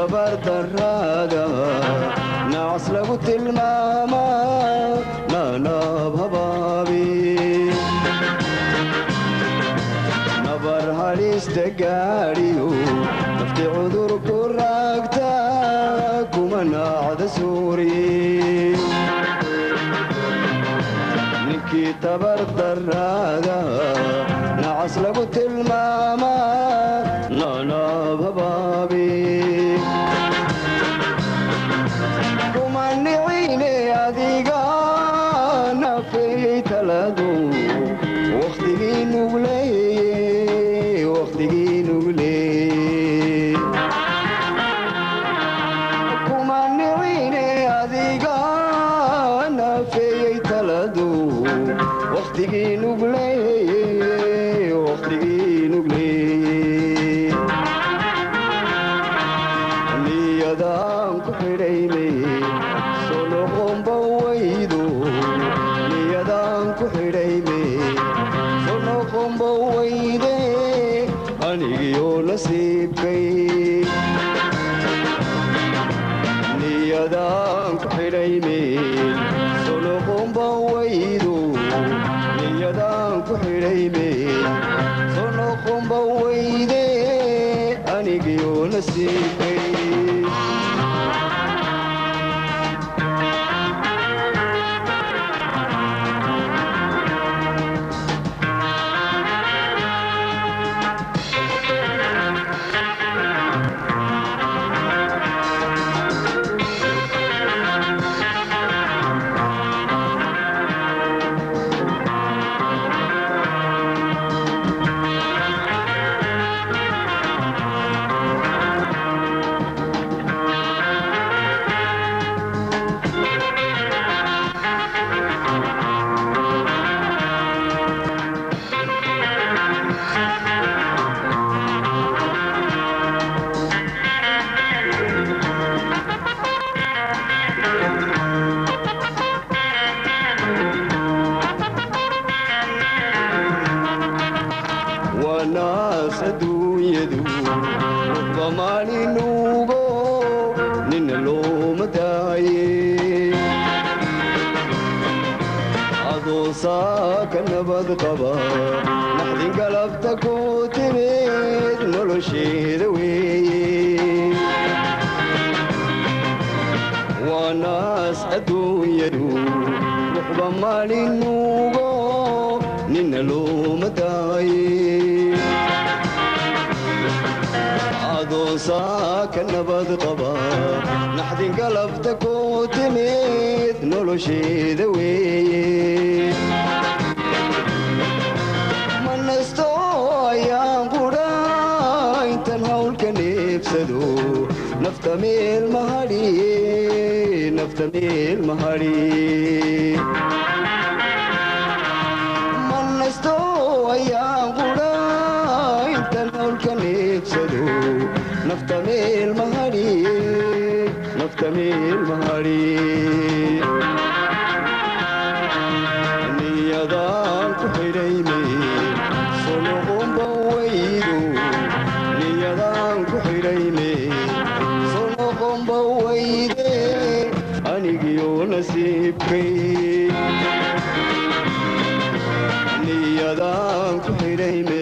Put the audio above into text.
Tabardaraada nacas lagu tilmaamaa naanaab habaabi nabar halista gaadhiyo nafti cudur ku raagta kuma naacda suuri. Ninkii tabardaraada nacas lagu tilmaamaa naanaab habaabi kuma nicine adiga nafeeyey taladu wakhtigii nugleeye wakhtigii nugleeye kuma nicine adiga nafeeyey taladu wakhtigii nugleeye wakhtigii nugleeye niyadaan ku xidhaynay soo noqonba waydo niyadaan ku xidhaynay soo noqonba wayde anigiyo nasiibkay niyadaan ku xidhaynay soo noqonba waydo niyadaan ku xidhaynay soo noqonba wayde anigiyo nasiibkay. Wanaas adduunyadu ruxba maalinuugo nina looma daaye adoo saaka nabad qaba naxdin galabta ku timid nolosheeda weeye. Wanaas adduunyadu ruxba maalinuugo nina looma daaye adoo saaka nabad qaba naxdin galabta ku timid nolosheeda weeye. Manasto ayaan qudha intan hawlka neebsado nafta meel mahadhiye nafta meel mahadhiye manasto ayaan qudha intan hawlka neebsado nafta meel mahadhiye nafta meel mahadhiye niyadaan ku xidhaynay soo noqonba waydo niyadaan ku xidhaynay soo noqonba wayde anigiyo nasiibkay niyadaan ku xidhaynay.